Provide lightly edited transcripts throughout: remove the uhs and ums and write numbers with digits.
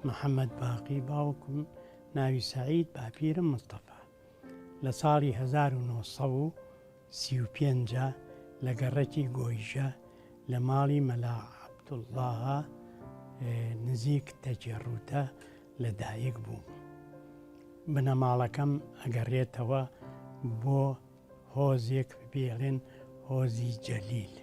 محەممەد باقی، باوکم ناوی سەعید، باپیرم مستەفا. لە ساڵی 1935 لە گەڕەکی گۆیژە لە ماڵی مەلا عەبدوڵڵا نزیک تەکیە ڕووتە لە دایک بووم. بنەماڵەکەم ئەگەڕێتەوە بۆ هۆزێک پێڵێن هۆزی جەلیل.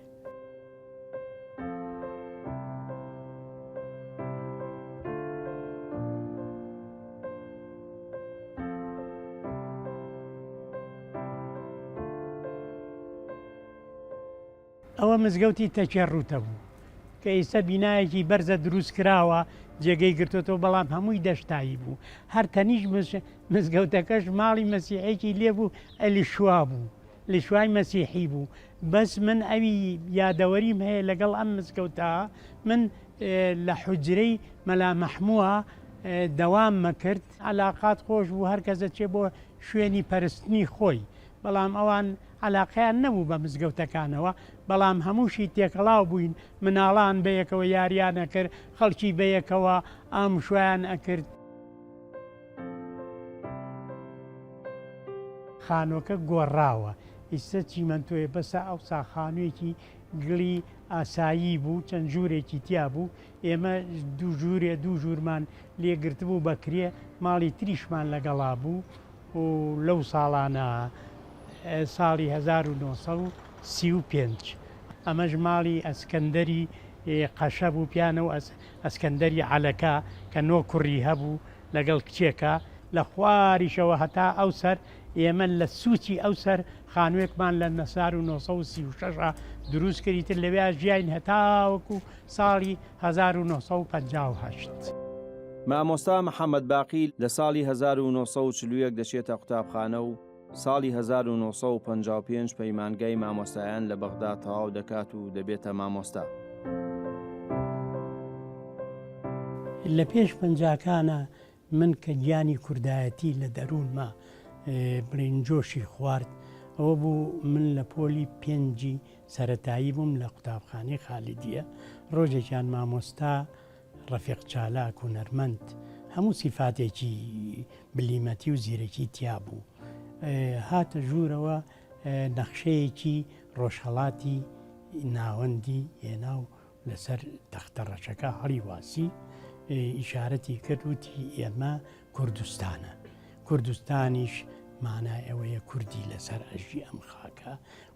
ئەوە مزگەوتی تەکیە ڕووتە بوو کە ئیستا بینایەکی بەرزە دروست کراوە جێگەی گرتۆتەوە بەڵام هەمووی دەشتایی بوو هەر تەنیش مزگەوتەکەش ماڵی مەسیحێکی لێ بوو ئەلیشوا بوو لیشوای مەسیحی بوو بەس من ئەوی یادەوەریم هەیە لەگەڵ ئەم مزگەوتە من لە حوجرەی مەلا مەحمووە دەوام مەکرد عەلاقات خۆش بوو هەر کەس دەچێ بۆ شوێنی پەرستنی خۆی بەڵام ئەوان عەلاقەیان نەبوو بە مزگەوتەکانەوە، بەڵام هەمووشی تێکەڵاو بووین، مناڵان بەیەکەوە یاریان ئەکرد، خەڵکی بەیەکەوە ئامشوایان ئەکرد. خانووەکە گۆڕاوە، ئیستە چیمەنتۆیە، بەسە ئەوسا خانوویەکی گڵی ئاسایی بوو، چەند ژوورێکی تیا بوو، ئێمە دوو ژوورێ دوو ژوورمان لێ گرتبوو بە کرێ، ماڵی تریشمان لەگەڵا بوو. و لەو ساڵانە ساڵی 1935 ئەمەش ماڵی ئەسکەندەری قەشە بوو پیانە و ئەسکەندەری عەلەکە کە نۆ کوڕی هەبوو لەگەڵ کچێکە لە خواریشەوە هەتا ئەو سەر ئێمە لە سوچی ئەو سەر خانووێکمان لە 1936 دروست کرد ئیتر لەوێ ژیاین هەتاوەکو ساڵی 1958. مامۆستا محەمەد باقی لە ساڵی 1941 دەچێتە قوتابخانە و ساڵی 1955 پەیمانگای مامۆستایان لە بەغدا تەواو دەکات و دەبێتە مامۆستا. لە پێش پەنجاکانە من کە گیانی کوردایەتی لە دەروونما بڵێین جۆشی خوارد ئەوە بوو من لە پۆلی پێنجی سەرەتایی بووم لە قوتابخانەی خالیدیە ڕۆژێکیان مامۆستا ڕەفیق چالاک هونەرمەند هەموو سیفاتێکی بلیمەتی و زیرەکی تیا بوو هاتە ژوورەوە نەخشەیەکی ڕۆژهەڵاتی ناوەندی هێنا و لەسەر تەختە ڕەشەکە هەڵیواسی ئیشارەتی کرد وتی ئێمە کوردستانە کوردستانیش مانای ئەوەیە کوردی لەسەر ئەژی ئەم خاکە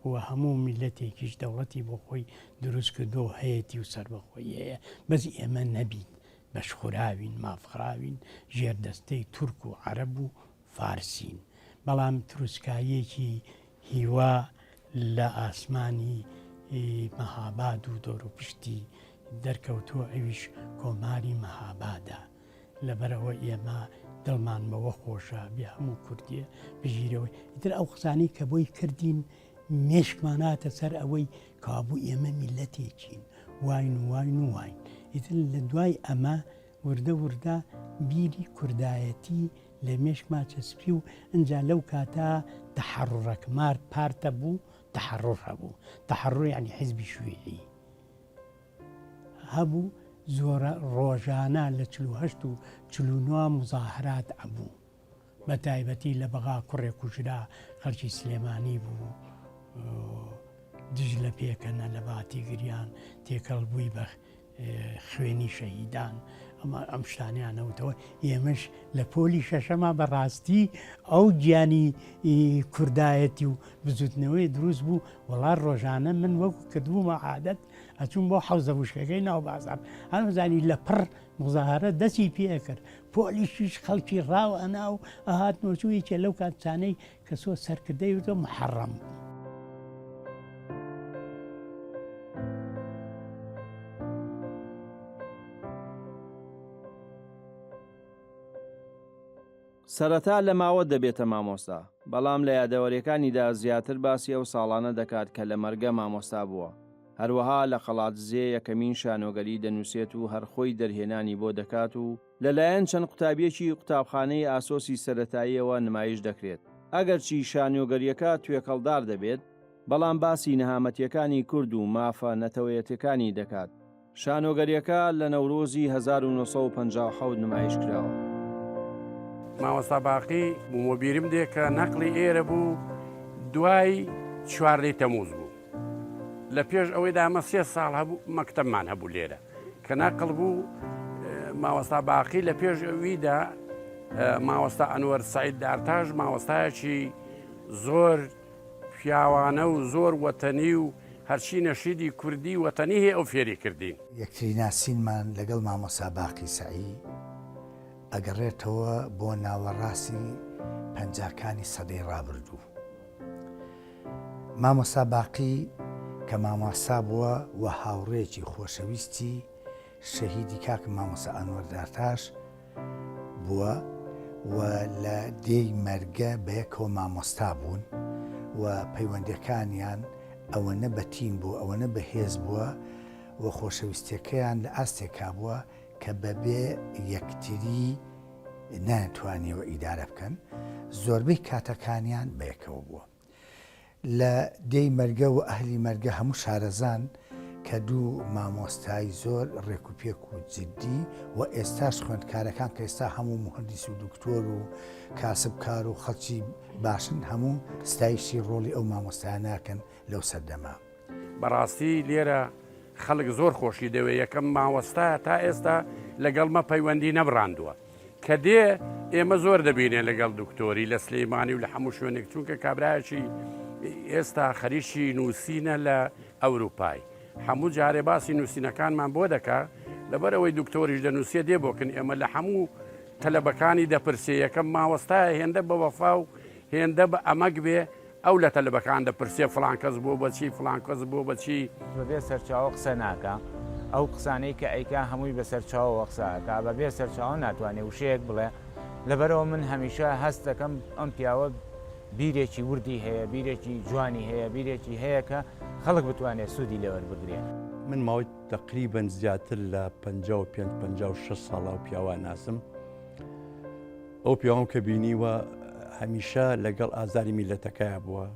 و هەموو میلەتێکیش دەوڵەتی بۆ خۆی دروست کردو و هەیەتی و سەربەخۆی هەیە بەس ئێمە نەبین بەشخوراوین مافخراوین ژێردەستەی تورک و عەرەب و فارسین بەڵام تروسکاییەکی هیوا لە ئاسمانی مەهاباد و دەوروپشتی دەرکەوتووە ئەویش کۆماری مەهابادە لەبەرئەوە ئێمە دڵمان بەوە خۆشە بێ هەموو کوردێ بژیرەوە ئیتر ئەو قسانەی کە بۆی کردین مێشکمان هاتە سەر ئەوەی کابوو ئێمە میلەتێکین واین و واین و واین ئیتر لە دوای ئەمە وردە وردە بیری کوردایەتی لە مێشکما چەسپی و ئنجا لەو کاتە تەحەڕوڕەک مار پارتە بوو تەحەڕوڕ هەبوو تەحەڕوڕ یانی حیزبی شویعی هەبوو زۆرە ڕۆژانە لە 48 و 49 مزاهرات ئەبوو بە تایبەتی لە بەغا کوڕێک کوژرا خەڵکی سلێمانی بوو دژ لە پێکەنە لە باتی گریان تێکەڵ بووی بە خوێنی شەهیدان ئەمە ئەم شتانیان نەوتەوە ئێمەش لە پۆلی شەشەما بەڕاستی ئەو گیانی کوردایەتی و بزوتنەوەی دروست بوو وەڵا ڕۆژانە من وەکو کردبوومە عادەت ئەچوم بۆ حەوزە وشکەکەی ناو بازار هەمزانی لە پڕ مزاهرە دەستی پێکرد پۆلیشیش خەڵکی ڕاو ئەنا و ئەهاتنەوە چوو یەکێ لەو کاتچانەی کە سۆ سەرکردەی وتۆ محەڕەم بوو. سەرەتا لە ماوەت دەبێتە مامۆستا، بەڵام لە یادەوەریەکانیدا زیاتر باسی ئەو ساڵانە دەکات کە لە مەرگە مامۆستا بووە. هەروەها لە قەڵادزێ یەکەمین شانۆگەری دەنووسێت و هەر خۆی دەرهێنانی بۆ دەکات و لەلایەن چەند قوتابییەکی قوتابخانەی ئاسۆسی سەرەتاییەوە نمایش دەکرێت. ئەگەرچی شانۆگەرییەکە توێکەڵدار دەبێت، بەڵام باسی نەهامەتییەکانی کورد و مافە نەتەوەیەتیەکانی دەکات. شانۆگەرییەکە لە نەورۆزی 1957 نمایش کراوە. مامۆستا باقی بووم و بیرم دێ کە نەقلی ئێرە بوو دوای چواردەی تەموز بوو لە پێش ئەوەی دامە سێ ساڵ هەبوو مەکتەبمان هەبوو لێرە کە نەقل بوو ماوەستا باقی لە پێش ئەویدا ماوەستا ئەنوەر سعید دارتاش ماوەستایەکی زۆر پیاوانە و زۆر وەتەنی و هەرچی نەشیدی کوردی وەتەنی هەیە ئەو فێری کردین. یەکتری ناسینمان لەگەڵ مامۆستا باقی سەعی ئەگەڕێتەوە بۆ ناوەڕاستی پەنجاکانی سەدەی ڕابردوو. مامۆستا باقی کە مامۆستا بووە و هاوڕێیەکی خۆشەویستی شەهیدی کاکم مامۆستا ئەنوەر دارتاش بووە و لە دێی مەرگە بەیەکەوە مامۆستا بوون و پەیوەندەکانیان ئەوەنە بەتین بوو ئەوەنە بەهێز بووە و خۆشەویستیەکەیان لە ئاستێکا بووە کە بەبێ یەکتری نایانتوانیەوە ئیدارە بکەن زۆربەی کاتەکانیان بەیەکەوە بووە. لە دێی مەرگە و ئەهلی مەرگە هەموو شارەزان کە دوو مامۆستای زۆر ڕێک و پێک و جدی و ئێستاش خوێندکارەکان کە ئێستا هەموو موهەندیس و دکتۆر و کاسبکار و خەڵکی باشن هەموو ستایشی ڕۆڵی ئەو مامۆستایانە ناکەن لەو سەردەمە. بەڕاستی لێرە خەڵک زۆر خۆشی دەوێ یەکەم ماوەستایە تا ئێستا لەگەڵ مە پەیوەندی نەبڕاندووە کە دێ ئێمە زۆر دەبینێ لەگەڵ دکتۆری لە سلەیمانی و لە هەموو شوێنێک چونکە کابراایکی ئێستا خەریکی نووسینە لە ئەوروپای هەموو جارێ باسی نووسینەکانمان بۆ دەکا لەبەر ئەوەی دکتۆریش دەنووسێ دێ بۆکن ئێمە لە هەموو تەلەبەکانی دەپرسێ یەکەم ماوەستایە هێندە بە وەفا و هێندە بە ئەمەک بێ ئەو لە تەلەبەکان دەپرسێ فڵان کەس بۆ بە چی فڵان کەس بۆ بە چی. بەبێ سەرچاوە قسە ناکا، ئەو قسانەی کە ئەیکا هەمووی بە سەرچاوەوە قسە ئەکا، بەبێ سەرچاوە ناتوانێ وشەیەک بڵێ، لەبەرئەوە من هەمیشە هەست دەکەم ئەم پیاوە بیرێکی وردی هەیە، بیرێکی جوانی هەیە، بیرێکی هەیە کە خەڵک بتوانێ سوودی لێ وەربگرێ. من ماوەی تەقریبەن زیاتر لە 55 56 ساڵە ئەو پیاوە ناسم. ئەو پیاوەم کە بینیوە هەمیشە لەگەڵ ئازاری میلەتەکەیا بووە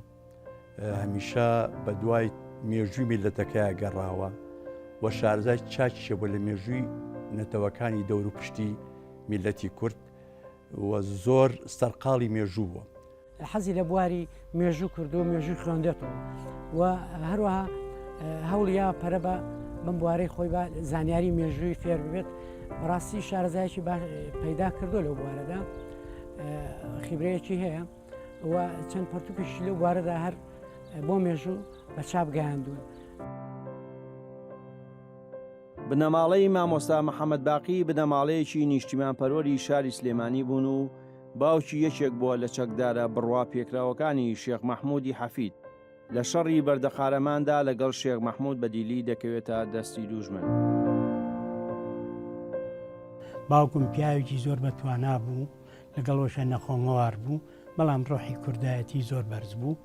هەمیشە بە دوای مێژووی میلەتەکەیا گەڕاوە و شارزای چاکیشە بۆ لە مێژووی نەتەوەکانی دەور و پشتی میلەتی کورد و زۆر سەرقاڵی مێژوو بووە. حەزی لە بواری مێژوو کردووە مێژووی خوێندێتەوە و هەروەها هەوڵیا پەرە بە بەم بوارەی خۆی بە زانیاری مێژووی فێر ببێت بەڕاستی شارەزایەکی پەیدا کردو لەو بوارەدا خیبرەیەکی هەیە و چەند پەرتوکیش لەو بوارەدا هەر بۆ مێژوو بە چاپ گەیاندوون. بنەماڵەی مامۆستا محەمەد باقی بنەماڵەیەکی نیشتیمانپەروەری شاری سلێمانی بوون و باوکی یەکێک بووە لە چەکدارە بڕوا پێکراوەکانی شێخ مەحموودی حەفید، لە شەڕی بەردەقارەماندا لەگەڵ شێخ مەحموود بە دیلی دەکەوێتە دەستی دووژمن. باوکم پیاوێکی زۆر بە توانا بوو، لەگەڵ ئەوەشا نەخۆمەوار بوو، بەڵام ڕۆحی کوردایەتی زۆر بەرز بوو.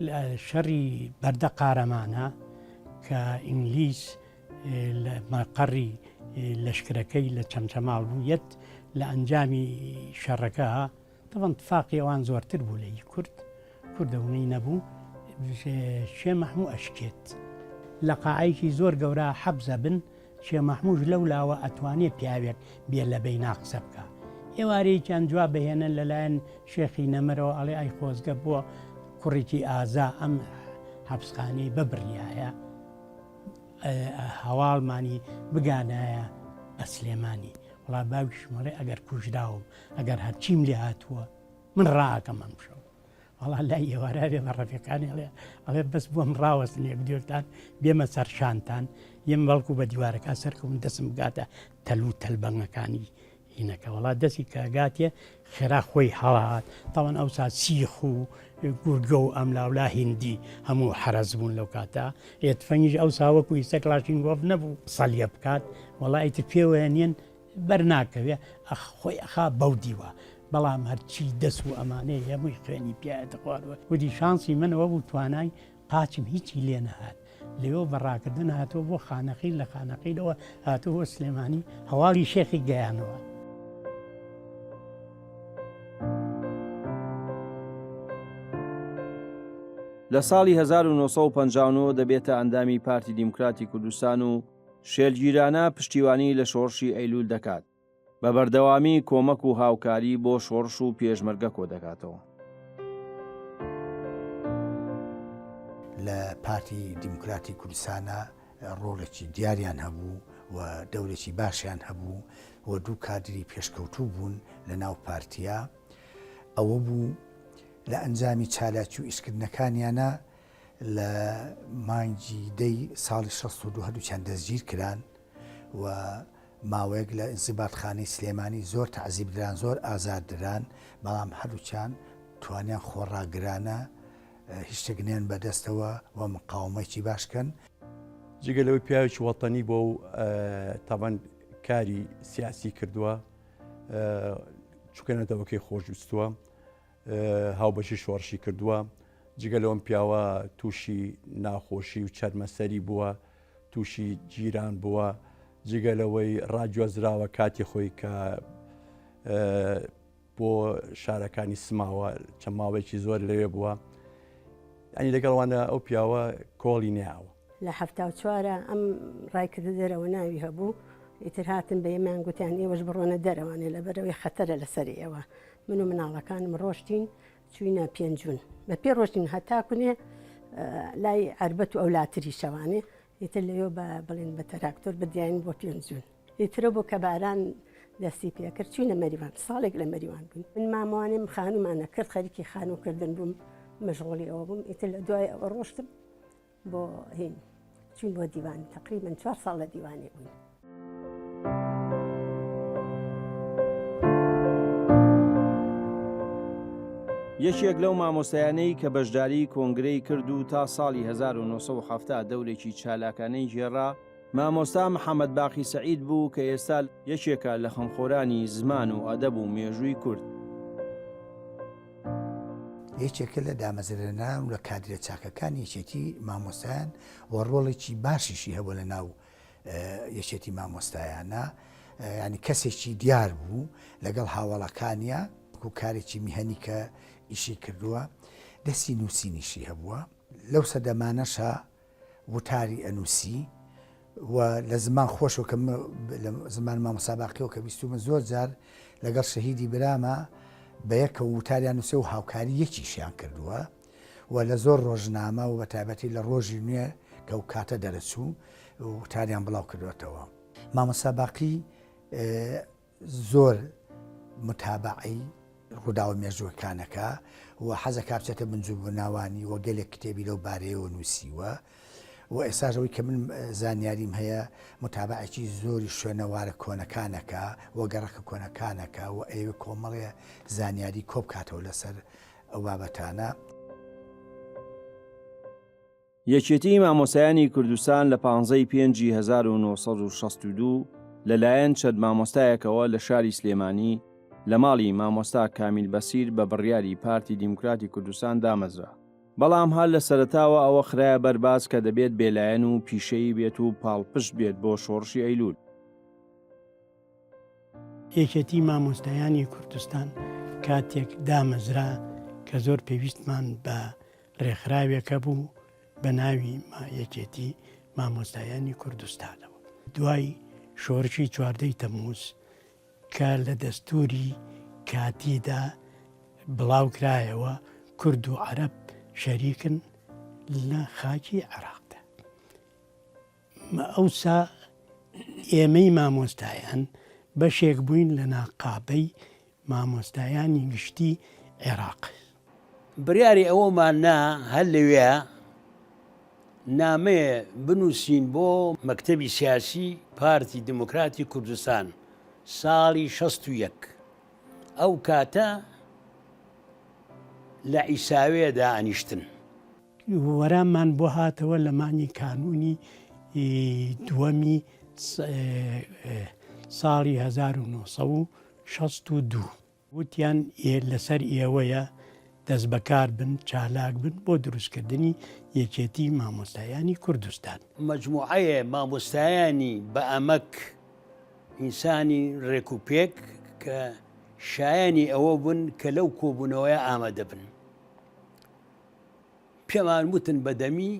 لە شەڕی بەردەقارەمانە کە ئینگلیز لە مەقەڕی لەشکرەکەی لە چەمچەماڵ بوو یەت لە ئەنجامی شەڕەکە تەبەن تفاقی ئەوان زۆرتر بوو لە ئی کورد کوردەونی نەبوو شێ مەحموو ئەشکێت لە قاعەیەکی زۆر گەورە حەبزە بن شێ مەحمووش لەو لاوە ئەتوانێ پیاوێک بێ لە بەینا قسە بکا ئێوارەیەکیان جواب بهێنن لەلایەن شێخی نەمرەوە ئەڵێ ئەی خۆزگە بۆ کوڕێکی ئازا ئەم حەبسخانەی ببڕیایە هەواڵمانی بگانایە بە سلێمانی وڵا باوکیشم ئەڵێ ئەگەر کوژراوم ئەگەر هەرچیم لێ هاتووە من ڕاکەم ئەم شەو وەڵا لای ئێوارە بێ بە ڕەفیقانی ئەڵێ ئەڵێ بەس بۆم ڕاوەستن یەک دوێکتان بێمە سەر شانتان یەم بەڵکو بە دیوارەکە سەرکەون دەسم بگاتە تەل و تەلبەنگەکانی هینەکە وەڵا دەستی کە گاتێ خێرا خۆی هەڵات تاوان ئەوسا سیخ و گورگە و ئەملاولا هیندی هەموو حەرەز بوون لەو کاتە ئێ تفەنگیش ئەوسا وەکو ئیستا کڵاشینگۆف نەبوو سەلیە بکات وەڵا ئیتر پێوەیە نیەن بەر ناکەوێ ئەخ خۆی ئەخا بەو دیوە بەڵام هەرچی دەس و ئەمانەی هەمووی خوێنی پیایەتە خواروە وتی شانسی من ئەوە بوو توانای قاچم هیچی لێ نەهات لەوێوە بە ڕاکردن هاتووە بۆ خانەقین لە خانەقینەوە هاتووە بۆ سلێمانی هەواڵی شێخی گەیانەوە. لە ساڵی 1959 دەبێتە ئەندامی پارتی دیموکراتی کوردستان و. شێلگیرانە پشتیوانی لە شۆڕشی ئەیلوول دەکات. بە بەردەوامی کۆمەک و هاوکاری بۆ شۆڕش و پێشمەرگە کۆدەکاتەوە. لە پارتی دیموکراتی کوردستانا ڕۆڵێکی دیاریان هەبوو و دەورێکی باشیان هەبوو و دوو کادری پێشکەوتوو بوون لە ناو پارتیا. ئەوە بوو لە ئەنجامی چالاکی و ئیشکردنەکانیانا لە مانگی دەی ساڵی 62 هەردووکیان دەستگیر کران و ماوەیەک لە ئینزیباتخانەی سلێمانی زۆر تەعزیب دران، زۆر ئازار دران، بەڵام هەردووکیان توانیان خۆڕاگرانە هیچ شتێک نێن بەدەستەوە و مقاومەیەکی باش کەن. جگە لەوەی پیاوێکی وەتەنی بووە و تەبەن کاری سیاسی کردووە، چونکە نەتەوەکەی خۆشویستووە، هاوبەشی شۆڕشی کردووە، جگە لەوەم پیاوە تووشی ناخۆشی و چەرمەسەری بووە، تووشی گیران بووە، جگە لەوەی ڕاگوێزراوە کاتی خۆی کە بۆ شارەکانی سماوە چەند ماوەیەکی زۆر لەوێ بووە ئەنی لەگەڵوانە ئەو پیاوە کۆڵی نیاوە. لە حەفتا و چوارا ئەم ڕایکردە دەرەوە ناوی هەبوو ئیتر هاتن بە ئێمەیان گوتیان ئێوەش بڕۆنە دەرەوانێ لەبەرئەوەی خەتەرە لەسەر ئێوە من و مناڵەکانم ڕۆشتین چوینە پێنجون بە پێ ڕۆشتین هەتاکونێ لای عەربەت و ئەولاتری شەوانێ ئیتر لەوێ بە بڵێن بە تەراکتۆر بدیین بۆ پێنجون ئیترە بۆ کە باران دەستی پێکرد چوینە مەریوان ساڵێک لە مەریوان بووین من مامەوانێم خانوومانە کرد خەریکی خانووکردن بووم مەشغوڵی ئەوە بووم ئیتر لە دوای ئەوە ڕۆشتم بۆ هین چوین بۆ دیوان تقریبا چوار ساڵ لە دیوانێ بووین. یەکێک لەو مامۆستایانەی کە بەشداری کۆنگرەی کرد و تا ساڵی 1970 دەورێکی چالاکانەی گێڕا، مامۆستا محەمەد باقی سەعید بوو کە ئێستا یەکێکە لە خەمخۆرانی زمان و ئەدەب و مێژووی کورد. یەکێکە لە دامەزرێنەران و لە کادرە چاکەکانی یەکێتی مامۆستایان و ڕۆڵێکی باشیشی هەبوو لە ناو یەکێتی مامۆستایانە ینی کەسێکی دیار بوو لەگەڵ هاوڵەکانیا وەکو کارێکی میهەنی کە ئیشی کردووە دەستی نووسینیشی هەبووە لەو سەدەمانەشا وتاری ئەنووسی و لە زمان خۆشەوە کە لە زمان مامۆستا باقیەوە کە بیستومە زۆر جار لەگەڵ شەهیدی برامە بە یەکەوە وتاریان نووسێ و هاوکاری یەکیشیان کردووە و لە زۆر ڕۆژنامە و بە تایبەتی لە ڕۆژی نوێ کە ئەو کاتە دەرەچوو وتاریان بڵاو کردوێتەوە. مامۆستا باقی زۆر متابەعەی ڕووداوە مێژووەکانەکا و حەزەکا بچێتە بنجوبناوانی و گەلێک کتێبی لەو بارەیەوە نووسیوە و ئێستاش ئەوەی کە من زانیاریم هەیە متابەعێکی زۆری شوێنەوارە کۆنەکانەکا و گەڕەکە کۆنەکانەکا و ئەیەوێ کۆمەڵێ زانیاری کۆبکاتەوە لەسەر ئەو بابەتانە. یەکێتیی مامۆستایانی کوردستان لە پانزەی پێنجی 1962 لە لایەن چەند مامۆستایەکەوە لە شاری سلێمانی لە ماڵی مامۆستا کامیل بەسیر بە بڕیاری پارتی دیموکراتی کوردستان دامەزرا. بەڵام هەر لە سەرەتاوە ئەوە خرایە بەر باس کە دەبێت بێلایەن و پیشەیی بێت و پاڵپشت بێت بۆ شۆڕشی ئەیلوول. یەکێتی مامۆستایانی کوردستان کاتێک دامەزرا کە زۆر پێویستمان بە ڕێکخراوێک هەبوو بە ناوی یەکێتی مامۆستایانی کوردستانەوە. دوای شۆرشی چواردەی تەمووز کە لە دەستووری کاتیدا بڵاو کرایەوە کورد و عەرەب شەریکن لە خاکی عێراقدا. ئەوسا ئێمەی مامۆستایان بەشێک بووین لە ناقابەی مامۆستایانی گشتی عێراق. بڕیاری ئەوەمان نا هەر لەوێ نامەیە بنووسین بۆ مەکتەبی سیاسی پارتی دیموکراتی کوردستان ساڵی 61 ئەو کاتە لە عیساوێ دائەنیشتن. وەراممان بۆ هاتەوە لە مانگی کانوونی دووەمی ساڵی 1962. وتیان لەسەر ئێوەیە دەستبەکار بن، چالاک بن بۆ دروستکردنی یەکێتی مامۆستایانی کوردستان. مەجموعەیە مامۆستایانی بە ئەمەک، ئینسانی ڕێک و پێک کە شایانی ئەوە بوون کە لەو کۆبوونەوەیە ئامادە بن. پێمان وتن بە دەمی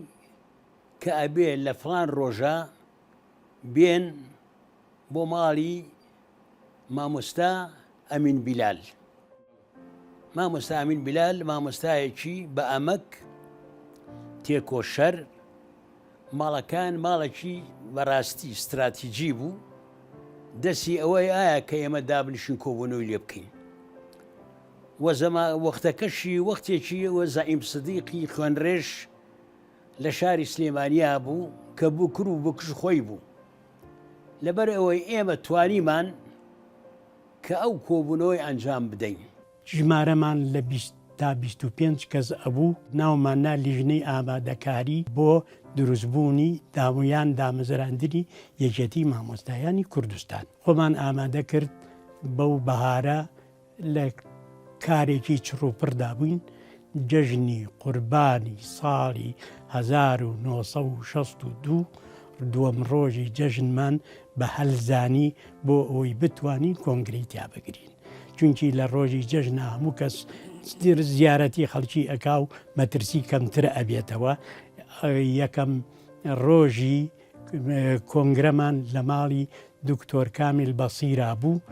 کە ئەبێ لە فڵان ڕۆژا. بێن بۆ ماڵی مامۆستا ئەمین بیلال. مامۆستا ئەمین بیلال مامۆستایەکی بە ئەمەک، تێکۆشەر، ماڵەکان ماڵێکی بەڕاستی ستراتیجی بوو، دەستی ئەوەی ئایا کە ئێمە دابنیشین کۆبوونەوەی لێ بکەین. وە زەما وەختەکەشی وەختێکی وە زەعیم سدیقی خوێنڕێژ لە شاری سلێمانیا بوو کە بکر و بکوژ خۆی بوو. لەبەر ئەوەی ئێمە توانیمان کە ئەو کۆبوونەوەی ئەنجام بدەین. ژمارەمان لە 20 تا 25 کەس ئەبوو، ناومان نا لیژنەی ئامادەکاری بۆ دروستبوونی یان دامەزراندنی یەکێتی مامۆستایانی کوردستان. خۆمان ئامادە کرد بەو بەهارە لە کارێکی چڕوپڕدا بووین، جەژنی قوربانی ساڵی 1962 دووەم ڕۆژی جەژنمان بە هەل زانی بۆ ئەوەی بتوانین کۆنگرەی تیا بگرین. چونکی لە ڕۆژی جەژنا هەموو کەس زیارەتی خەڵکی ئەکا و مەترسی کەمتر ئەبێتەوە. یەکەم ڕۆژی کۆنگرەمان لە ماڵی دکتۆر کامیل بەسیرا بوو.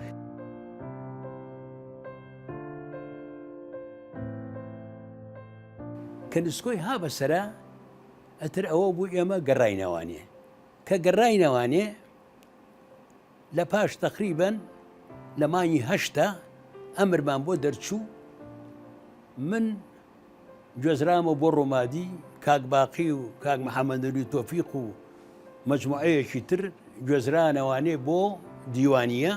کە نسکۆی ها بەسەرا ئەتر ئەوە بوو ئێمە گەڕاینەوانێ کە گەڕاینەوانێ لە پاش تەقریبەن لە مانگی هەشتا ئەمرمان بۆ دەرچوو من گوێزرامەوە بۆ ڕۆمادی، کاک باقی و کاک محەمەد نوری تۆفیق و مەجموعەیەکی تر گوێزرانەوانێ بۆ دیوانیە.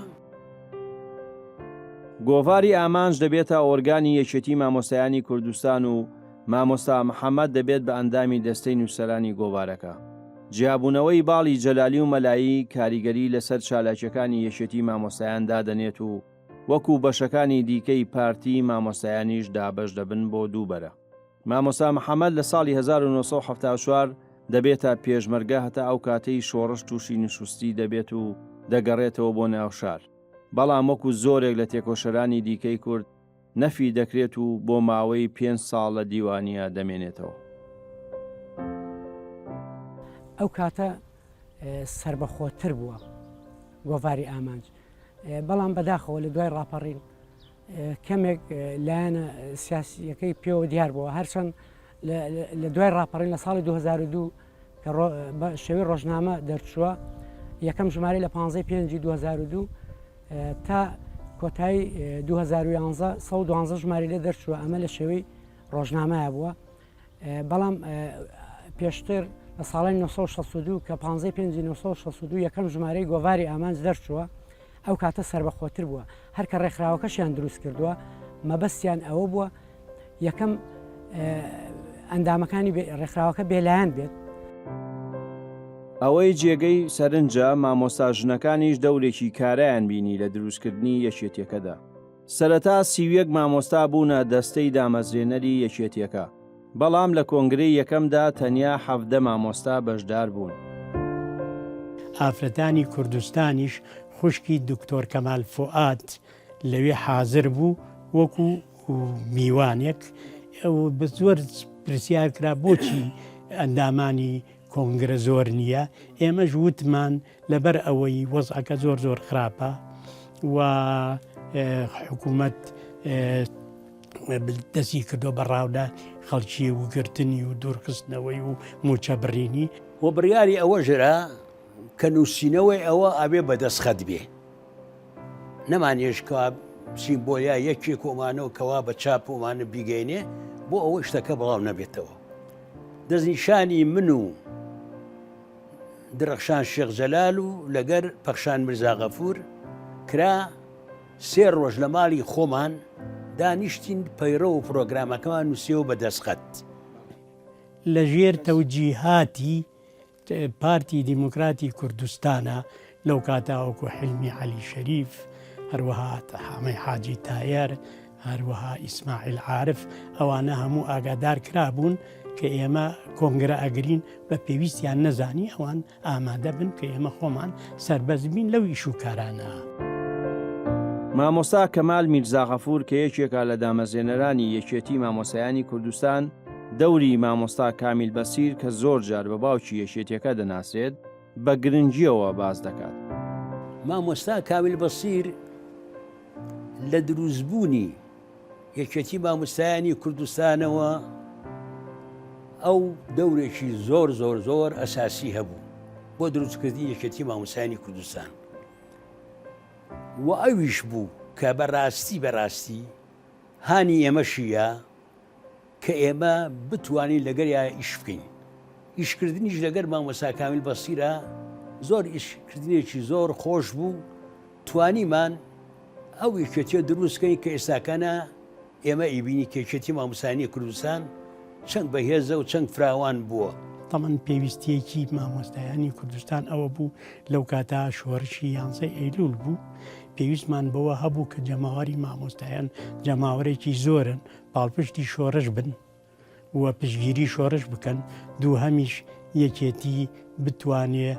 گۆڤاری ئامانج دەبێتە ئۆرگانی یەکێتی مامۆستایانی کوردستان و مامۆستا محەمەد دەبێت بە ئەندامی دەستەی نووسەرانی گۆڤارەکە. جیابوونەوەی باڵی جەلالی و مەلایی کاریگەری لەسەر چالاکیەکانی یەکێتی مامۆستایان دادەنێت و وەکو بەشەکانی دیکەی پارتی مامۆستایانیش دابەش دەبن بۆ دوو بەرە. مامۆستا محەمەد لە ساڵی 1974 دەبێتە پێشمەرگە هەتا ئەو کاتەی شۆڕش تووشی نشوستی دەبێت و دەگەڕێتەوە بۆ ناو شار. بەڵام وەکو زۆرێک لە تێکۆشەرانی دیکەی کورد نەفی دەکرێت و بۆ ماوەی پێنج ساڵ لە دیوانیە دەمێنێتەوە. ئەو کاتە سەربەخۆتر بووە گۆڤاری ئامانج. بەڵام بەداخەوە لە دوای ڕاپەڕین کەمێک لایەنە سیاسیەکەی پێوە دیار بووە هەرچەند لە دوای ڕاپەڕین لە ساڵی 2002 کە بە شێوەی ڕۆژنامە دەرچووە یەکەم ژمارە لە 15 پێنجی 2002 تا کۆتایی 2011 112 ژماری لێ دەرچووە ئەمە لە شێوەی ڕۆژنامەیە بووە بەڵام پێشتر لە ساڵی 1962 کە 15 پێنجی 1962 یەکەم ژمارەی گۆڤاری ئامانج دەرچووە ئەو کاتە سربەخۆتر بووە هەر کە ڕێکخراوەکەشیان دروست کردووە مەبەستیان ئەوە بووە یەکەم ئەندامەکانی ڕێکخراوەکە بێلایەن بێت. ئەوەی جێگەی سەرنجە مامۆستا ژنەکانیش دەورێکی کارایان بینی لە دروستکردنی یەکێتیەکەدا. سەرەتا 31 مامۆستا بوونە دەستەی دامەزرێنەری یەکێتیەکە، بەڵام لە کۆنگرەی یەکەمدا تەنیا 17 مامۆستا بەشدار بوون. ئافرەتانی کوردستانیش خوشکی دکتۆر کەمال فوئاد لەوێ حازر بوو وەکو میوانێک زۆر پرسیار کرا بۆچی ئەندامانی کۆنگرە زۆر نییە ئێمەش وتمان لەبەر ئەوەی وەزعەکە زۆر زۆر خراپە و حکوومەت دەستی کردو بە ڕاودا خەڵکی و گرتنی و دوورخستنەوەی و موچە بڕینی. و بڕیاری ئەوە ژرا کە نووسینەوەی ئەوە ئەبێ بە دەستخەت بێ نەمانێش کەوا بچین بۆ یا یەکێک ئۆمانەوە کەوا بە چاپ ئۆمانە بیگەینێ بۆ ئەوەی شتەکە بڵاو نەبێتەوە دەستنیشانی من و درەخشان شێخ جەلال و لەگەر پەخشان مرزا غەفور کرا سێ ڕۆژ لە ماڵی خۆمان دانیشتین پەیڕەو و پرۆگرامەکەمان نووسیەوە بە دەستخەت. لە ژێر تەوجیهاتی پارتی دیموکراتی کوردستانە لەو کاتە وەکو حیلمی عەلی شەریف، هەروەها حامەی حاجی تایەر، هەروەها ئیسماعیل عارف ئەوانە هەموو ئاگادار کرابوون کە ئێمە کۆنگرە ئەگرین بە پێویستیان نەزانی ئەوان ئامادە بن کە ئێمە خۆمان سەربەست بین لەو ئیش و کارانە. مامۆستا کەمال میرزا غەفور کە یەکێکە لە دامەزرێنەرانی یەکێتی مامۆستایانی کوردستان، دەوری مامۆستا کامیل بەسیر کە زۆر جار بە باوکی یەکێتیەکە دەناسرێت، بە گرنگییەوە باس دەکات. مامۆستا کامیل بەسیر لە دروستبوونی یەکێتی مامۆستایانی کوردستانەوە ئەو دەورێکی زۆر زۆر زۆر ئەساسی هەبوو بۆ دروستکردنی یەکێتی مامۆستایانی کوردستان و ئەویش بوو کە بەڕاستی بەڕاستی هانی ئێمەشیە کە ئێمە بتوانین لەگەریا ئیش بکەین. ئیشکردنیش لەگەر مامۆستا کامیل بەسیرا زۆر ئیشکردنێکی زۆر خۆش بوو، توانیمان ئەو یەکێتیە دروست کەین کە ئێستاکانە ئێمە ئیبینی کە یەکێتی مامۆستایانی کوردستان چەند بەهێزە و چەند فراوان بووە. تەمەن پێویستیەکی مامۆستایانی کوردستان ئەوە بوو لەو کاتە شۆرشی یانزەی ئەیلول بوو پێویستمان بەوە هەبوو کە جەماوەری مامۆستایان جەماوەرێکی زۆرن پاڵپشتی شۆرش بن و پشتگیری شۆرش بکەن، دووهەمیش یەکێتی بتوانێ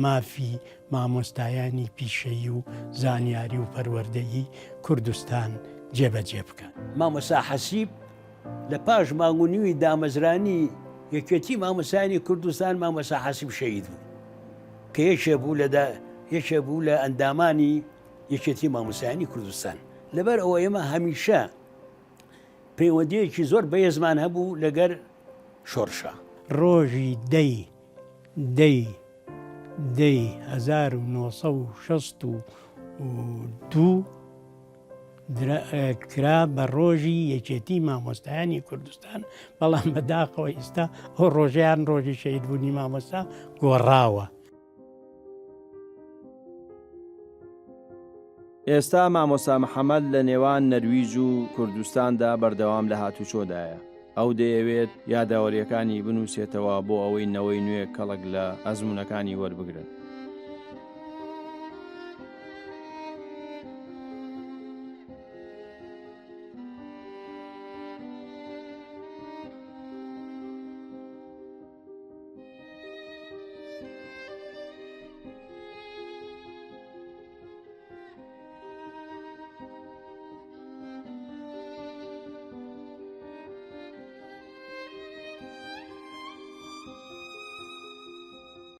مافی مامۆستایانی پیشەیی و زانیاری و پەروەردەیی کوردستان جێبەجێ بکات. مامۆستا حەسیب لە پاش مانگ و نیوی دامەزرانی یەکێتی مامۆستایانی کوردستان مامۆستا حەسیب شەهید بوو کە یەکێ بوو لە یەکێ بوو لە ئەندامانی یەکێتی مامۆستایانی کوردستان لەبەر ئەوە ئێمە هەمیشە پەیوەندیەکی زۆر بەهێزمان هەبوو لەگەر شۆرشا. ڕۆژی دەی دەی دەی 1962 کرا بە ڕۆژی یەکێتی مامۆستایانی کوردستان، بەڵام بەداخەوە ئیستا ئەو ڕۆژەیان ڕۆژی شەهیدبوونی مامۆستا گۆڕاوە. ئێستا مامۆستا محەمەد لە نێوان نەرویج و کوردستاندا بەردەوام لە هاتوچۆدایە. ئەو دەیەوێت یادەوەرییەکانی بنووسێتەوە بۆ ئەوەی نەوەی نوێ کەڵک لە ئەزموونەکانی وەربگرن.